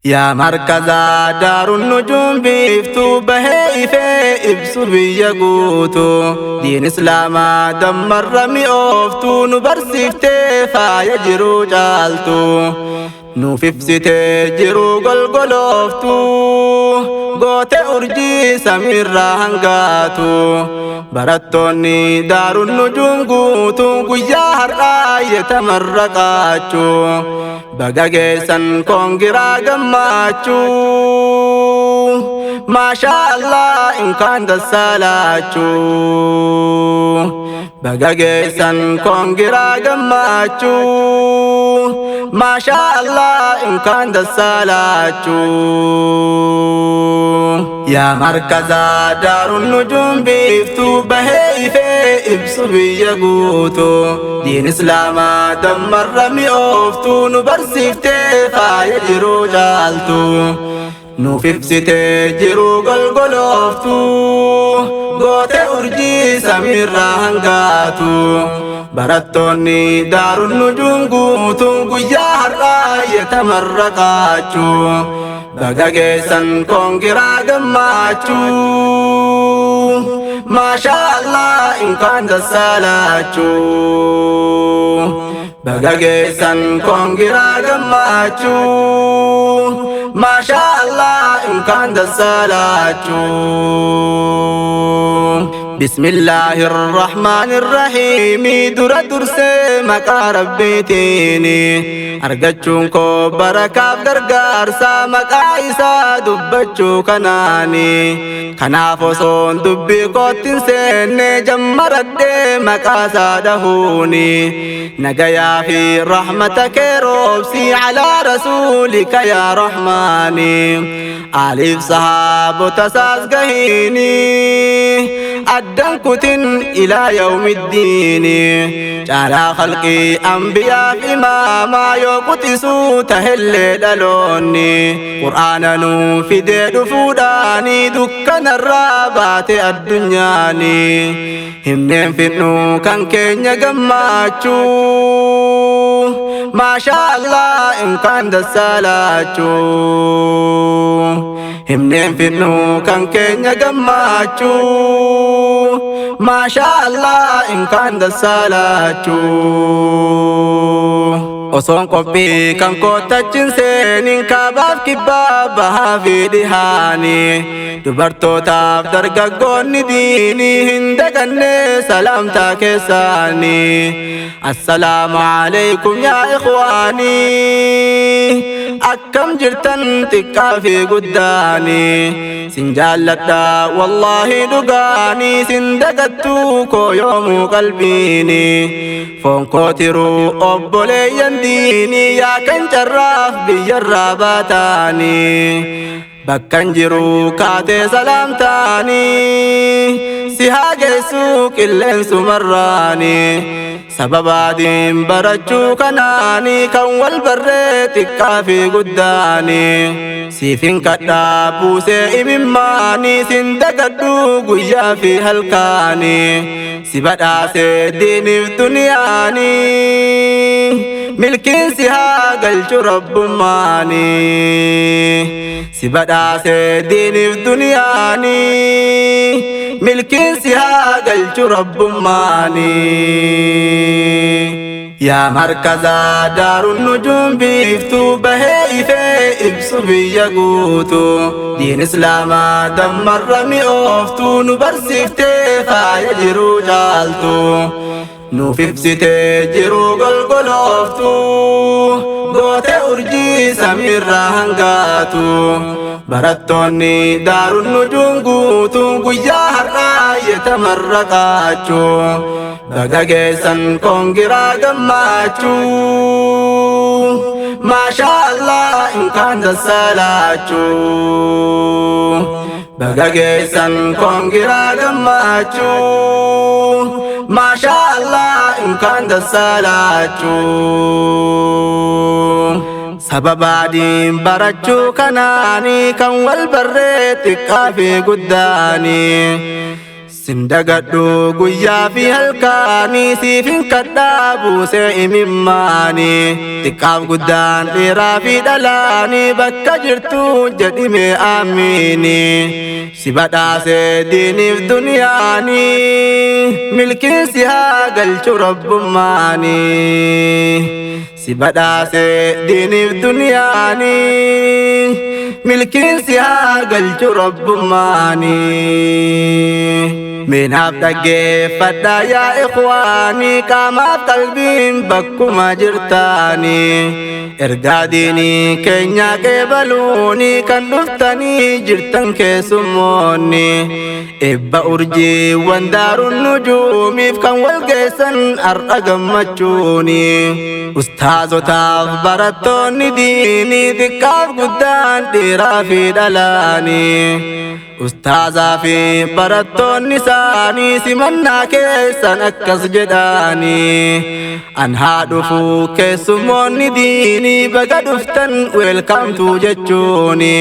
Yaa markazaa Daarun Nujuum biiftuu bahee ifee ibsu biyya guutuu, diin islaamaa dammarra mi'ooftuu, nu barsiiftee faaya jiruu caaltuu, nuuf ibsitee jiruu golgolooftuu, goote urjii samiirraa hangaatu. Barattoonni Daarun Nujuum guutuu guyyaa har'aa yetamarraqaachuu, baga geessan koongiraa gammachuu, maashaa Allah inkaan dassaalachuu. Baga geessan koongiraa gammachuu, maashaa Allah inkaan dassaalachuu. Yaa markazaa Daarun Nujuum biiftuu bahee ifee ibsu biyya guutuu, diin islaamaa dammarra mi'ooftuu, nu barsiiftee faaya jiruu caaltuu, nuuf ibsitee jiruu golgolooftuu, goote urjii samiirraa hangaatu. Barattoonni Daarun Nujuum guutuu guyyaa har'aa yetamarraqaachuu, baga geessan koongiraa gammachuu, maashaa Allah inkaan dassaalachuu. Baga geessan koongiraa gammachuu, maashaa Allah inkaan dassaalachuu. Bismillaahi irrahmaani irrahiimi, dura dursee maqaa Rabbiitiini, argachuun koo barakaaf gargaarsa maqaa isaa dubbachuu kanaani. Kanaaf osoon dubbii koottin seenne jammaradhee maqaa isaa dhahuuni, nagayaa fi rahmata kee roobsii alaa rasuulika yaa Rahmaani, aliif sahaabota isaas gahiini, addan kutin ilaa yawmiddiini. Caalaa khalqii ambiyaaf imaamaa, yoo quxisuu tahellee dhaloonni qur'aana nuu fidee dhufuudhaani dukkanarraa baate addunyaani. Himneen fidhuu kan keenya gammachuu, maashaa Allah inkaan dassaalachuu. Himneen fidhuu kan keenya gammachuu, maashaa Allah inkaan dassaalachuu. Osoon qophii kan koottachin seenin kaabaaf kibbaa bahaa fi dhihaani, dubartootaaf dargaggoonni diinii hin daganne salaamtaa keessaanii. Assalaamu alaikum yaa ikhwaanii, akkam jirtan xiqqaa fi guddaanii? Sin jaalladha wallaahi dhugaanii, sin dagattuu koo yoomuu qalbiini. Foon koo tiruu obboleeyyan diinii, yaa kan carraaf biyyarraa baataanii, bakkan jiru kaatee salaamtaanii si haa geessuu qilleensumarraanii. Sababaadiin barachuu kanaanii kan wal barree xiqqaa fi guddaanii, siifin kadhaa buusee imimmaanii, sin dagadhuu guyyaa fi halkaanii. Si badhaasee diiniif duniyaanii, milkiin si haa galchu Rabbummaanii. Si badhaasee diiniif duniyaanii, milkiin si haa galchu Rabbummaanii. Yaa markazaa Daarun Nujuum biiftuu bahee ifee ibsu biyya guutuu, diin islaamaa dammarra mi'ooftuu, nu barsiiftee faaya jiruu caaltuu, nuuf ibsitee jiruu golgolooftuu, goote urjii samiirraa hangaatu. Barattoonni Daarun Nujuum guutuu guyyaa har'aa yetamarraqaachuu, baga geessan koongiraa gammachuu, maashaa Allah inkaan dassaalachuu. Baga geessan koongiraa gammachuu, maashaa Allah inkaan dassaalachuu. Sababaadiin barachuu kanaanii kan wal barree xiqqaa fi guddaanii. Sin dagadhu guyyaa fi halkaanii, siifin kadhaa buusee imimmaanii. Xiqqaaf guddaan, dhiiraa fi dhalaanii, bakka jirtu jedhime amiini. Si badhaasee diiniif duniyaanii, milkiin si haa galchu rabbummaanii. Si badhaasee diiniif duniyaanii, milkiin si haa galchu rabbummaanii. Minaaf dhaggeeffadhaa yaa ikhwaanii, qaamaaf qalbiin bakkuma jirtaanii. Ergaa diinii keenyaa qeebaluuni kan dhuftanii jirtan keessummoonni. Eebba urjiiwwan Daaruun Nujuumiif kan wal geessan har'a gammachuuni. Ustaazotaaf barattoonni diinii, xiqqaaf guddaan, dhiiraa fi dhalaanii. Ustaazaa fi barattoonni isaanii simannaa keessan akkas jedhaanii. An haa dhufu keessummoonni diinii, baga dhuftan, welcome to jechuuni.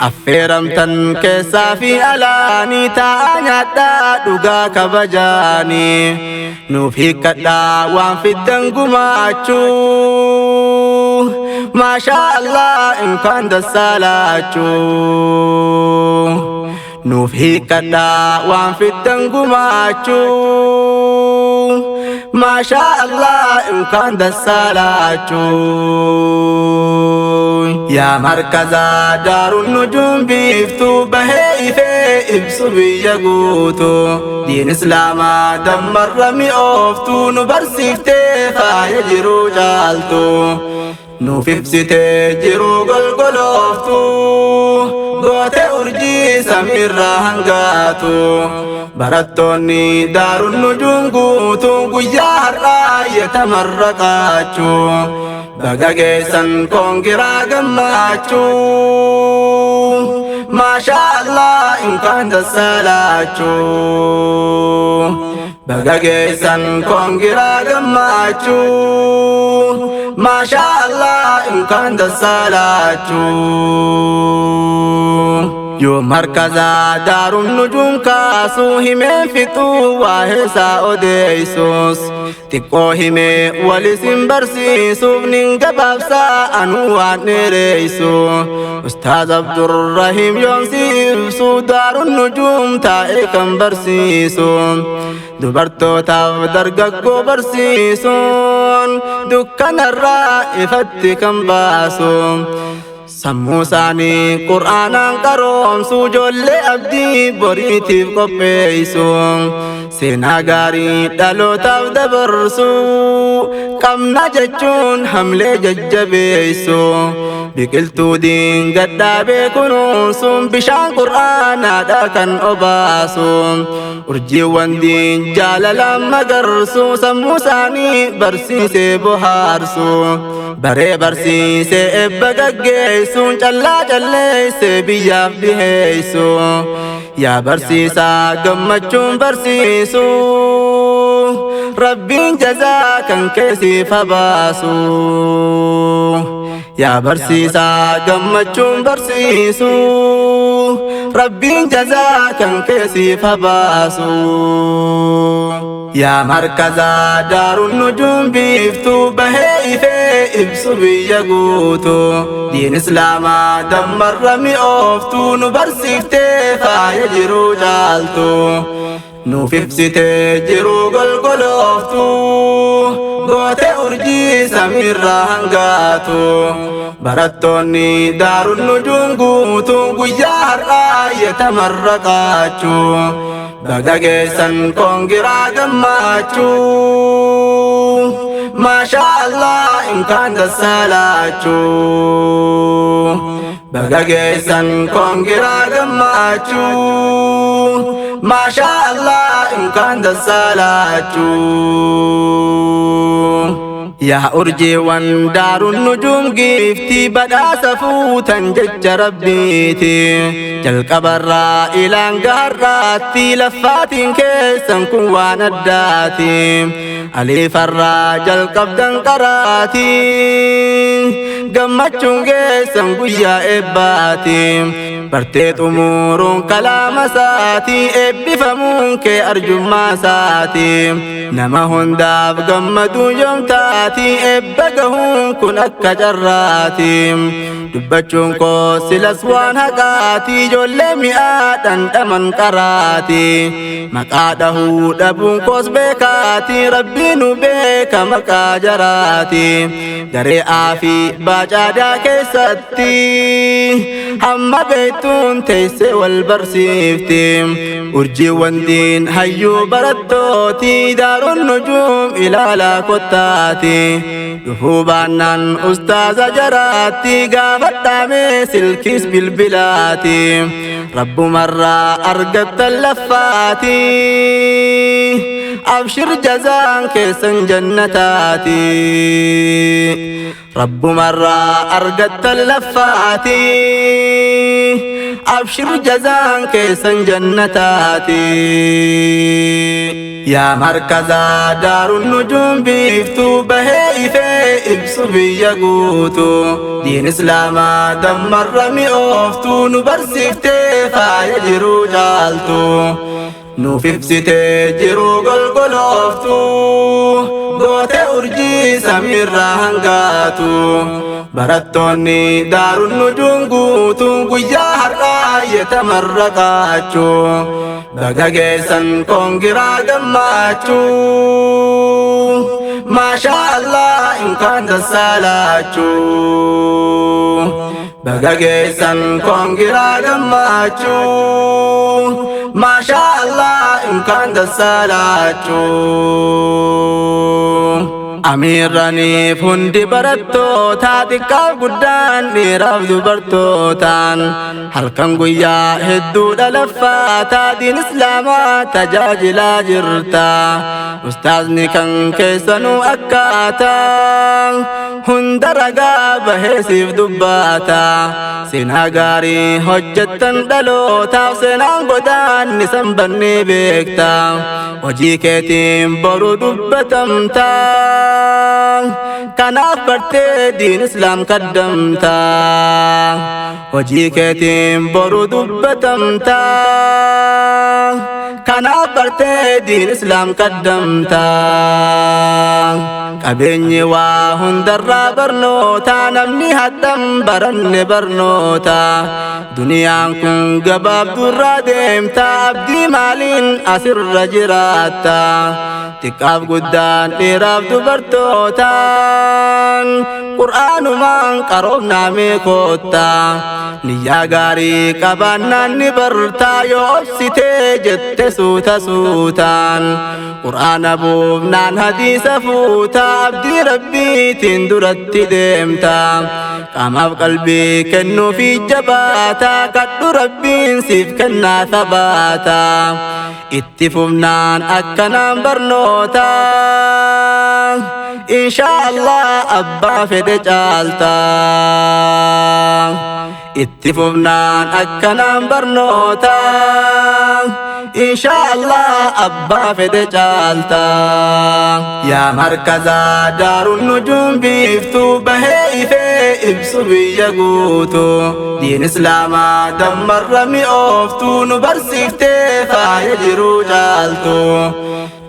Affeeramtan keessaa fi alaanii, taa'aa nyaadhaa dhugaa kabajaanii. Nuuf hiikkadhaa waan fiddan gumaachuu. Maashaa Allah, inkaan dassaalaachuu. Nuuf hiikkadhaa waan fiddan gumaachuu. Maashaa Allah, inkaan dassaalaachuu. Yaa markazaa Daaruun Nujuum, biiftuu bahee ifee ibsu biyya guutuu. Diin Islaamaa dammarra mi'ooftuu, nu barsiiftee faaya jiruu caaltu. Nuuf ibsitee jiruu golgolooftuu, goote urjii samiirraa hangaatu. Barattoonni Daaruun Nujuum guutuu guyyaa har'aa yetamarraqaachuu. Baga geessan, congra gammachuu. Maashaa Allah, inkaan dassalaachuu. Baga geessan, congra gammachuu. Maashaa Allah, inkaan dassalaachuu. Yoo markazaa Daaruun Nujuum kaasuu himeen fixuu, waa'ee isaa odeessus. Xiqqoo himee walisin barsiisuuf nin gabaabsaa anuu waan dheereessu. Ustaaz Abdurrahim yoomsi ibsu, Daaruun Nujuum taa'ee kan barsiisu. Dubartootaaf dargaggoo barsiisuun dukkanarraa ifatti kan baasu. Sammuu isaanii Qur'aanaan qaroomsu, ijoollee abdii boriitiif qopheessu. Seenaa gaarii dhalootaaf dabarsu qabna jechuun hamlee jajjabeessu. Biqiltuu diin gadhaabee kunuunsuun bishaan Qur'aanaadha kan obaasu. Urjiiwwan diin jaalalaan magarsu, sammuu isaanii barsiisee bohaarsu. Baree barsiisee eebba gaggeessuun callaa calleessee biyyaaf dhiheessu. Yaa barsiisaa gammachuun barsiisu, Rabbiin jazaa kan keessiif habaasu. Yaa barsiisaa gammachuun barsiisu, Rabbiin jazaa kan keessiif habaasu. Yaa markazaa Daaruun Nujuum, biiftuu bahee ifee ibsu biyya guutuu. Diin Islaamaa dammarra mi'ooftuu, nu barsiiftee faaya jiruu caaltu. Nuuf ibsitee jiruu golgolooftuu, goote urjii samiirraa hangaatu. Barattoonni Daaruun Nujuum guutuu guyyaa har'aa yetamarraqaachuu. Baga geessan, congra gammachuu. Maashaa Allah, inkaan dassalaachuu. Baga geessan, congra gammachuu. Maashaa Allah, inkaan dassalaachuu. Yaa urjiiwwan Daaruun Nujuum, giiftii badhaasa fuutan jecha Rabbiiti. Jalqabarraa ilaan gaarraatti laffaatiin keessan kun waan addaati. Aliifarraa jalqabdan qaraati. Gammachuun geessan guyyaa eebbaati. Bartee xumuruun kalaama isaatii, eebbifamuun kee arjummaa isaatii. Nama hundaaf gammaduu yoomtaatii, eebba gahuun kun akka carraatii. Dubbachuun koo silas waan haqaatii, ijoollee mi'aa dhandhaman qaraatii. Maqaa dhahuu dhabuun koos beekaatii, rabbii nu beeka maqaa jaraatii. Garee aafi baacaadaa keessatti hamma beektuun teessee wal barsiifti. Urjiiwwan diin hayyuu barattooti, Daaruun Nujuum ilaalaa kottaati. Dhufuu baannaan ustaaza jaraatti gaafadhaame silkiis bilbilaati. Rabbumarraa argattan laffaati. Abshir, jazaan keessan jannataati. Rabbumarraa argattan laffaati. Abshir, jazaan keessan jannataati. Yaa markazaa Daaruun Nujuum biiftuu bahee ifee ibsu biyya guutuu, diin islaamaa dammarra mi'ooftuu, nu barsiiftee faaya jiruu caaltuu, nuuf ibsitee jiruu golgolooftuu, goote urjii samiirraa hangaatu. Barattoonni Daaruun Nujuum guutuu guyyaa har'aa yetamarraqaachuu, baga geessan, congra, gammachuu. Maashaa Allah, inkaan dassaalaachuu. Baga geessan, congra, gammachuu. Maashaa Allah, inkaan dassaalaachuu. Amiirraniif hundi barattoota, xiqqaaf guddaan, dhiiraaf dubartootaan, halkan guyyaa hedduudha laffaataa diin islaamaa tajaajilaa jirta. Ustaazni kan keessanuu akkaataa hunda ragaa baheesiif dubbaata. Seenaa gaarii hojjettan dhalootaaf, seenaan godaanni sanbannee beekta. Hojii keetiin boru dubbatamta. Kanaaf bartee diin islaam kaddamta. Hojii keetiin boru dubbatamta. Kanaaf bartee diin islaam kaddamta. Qabeenyi waa hundarraa barnoota, namni haddam baranne barnoota. Duniyaan kun gabaabdurraa deemta, abdii maaliin asirra jiraatta? Xiqqaaf guddaan, dhiiraaf dubartootaan, qur'aanumaan qaroomnaamee kootta. Niyyaa gaarii qabaannaan ni bartaa, yoo obsitee jette suuta suutaan. Qur'aana buufnaan hadiisa fuuta, abdii rabbiitiin duratti deemta. Qaamaaf qalbii kennuufi jabaata, kadhu, rabbiin siif kennaa sabaata. Itti fufnaan akkanaan barnoota, inshaa Allah abbaa fedhe caalta. Itti fufnaan akkanaan barnoota, inshaa Allah abbaa fedhe caalta. Yaa markazaa Daaruun Nujuum biiftuu bahee ifee ibsu biyya guutuu, diin islaamaa dammarra mi'ooftuu, nu barsiiftee faaya jiruu caaltuu,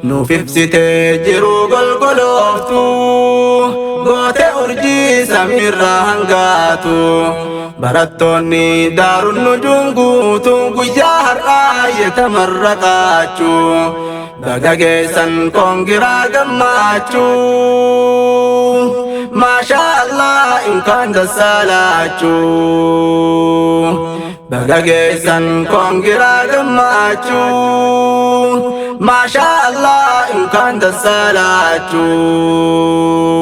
nuuf ibsitee jiruu golgolooftuu, goote urjii samiirraa hangaatu. Barattoonni Daaruun Nujuum guutuu guyyaa har'aa yetamarraqaachuu, baga geessan, congra, gammachuu. Maashaa Allah, inkaan dassaalaachuu. Baga geessan, congra, gammachuu. Maashaa Allah, inkaan dassaalaachuu.